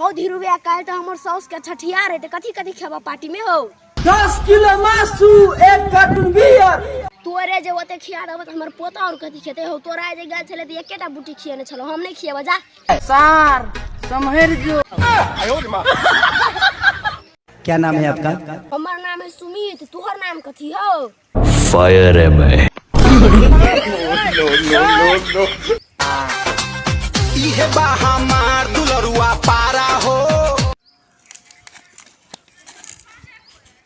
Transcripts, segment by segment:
हो धीरू भैया, काल्हि तऽ हमर साउस के छठियार है, तऽ कथी कथी खेबा पार्टी में हो? 10 किलो मासु, 1 कार्टून बियर। तोरे जे ओते खिया देबो तऽ हमर पोता और कथी खेते हो? तोरा जे गेल छले तऽ एकेटा बूटी खियेने छलो, हम नहि खियेबो जा। सार सम्हर जो। क्या नाम है आपका? हमर नाम है सुमित, तोहर नाम कथी हो? फायर है मैं। इहे बा हमार दुलरुआ पारा हो।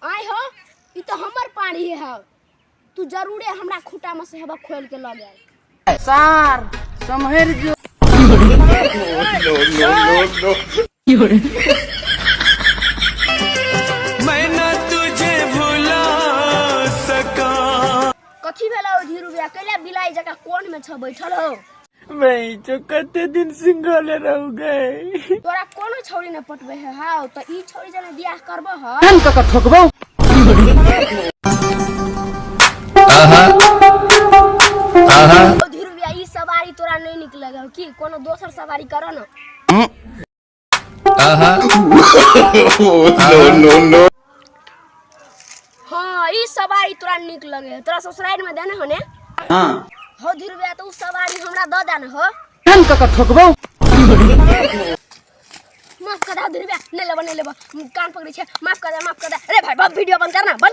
आय हो, ई तऽ हमर पानी है, तू जरूरे हमरा खूटा में से हेबा खोल के लऽ गेल। सार सम्हर जो। मैं ना तुझे भुला सका। कथी भेलो धीरू भैया, कैला बिलाई जकाँ कोन में छ बैठल हो? मैं तो कते दिन सिंगल रह गए। तोरा कोनो छौड़ी ने पटबे है हाउ, तऽ ई छौड़ी जने बियाह करबो ह? हम कका ठोकबो। ओ धीरू भैया, ई सवारी तोरा नहीं निक लगे हो की? कोनो दोसर सवारी करो न। हाँ, ई सवारी तोरा निक लगे है, तोरा ससुराल में देने हो ने? हाँ। हो धीरू भैया, तो उ सवारी हमरा दऽ दे न हो। हम कका ठोकबो। माफ कर दे धीरू भैया, नहीं लेबो नहीं लेबो, कान पकड़े छे, माफ कर दे माफ कर दे। अरे भाई बाप, वीडियो बंद करना बंद।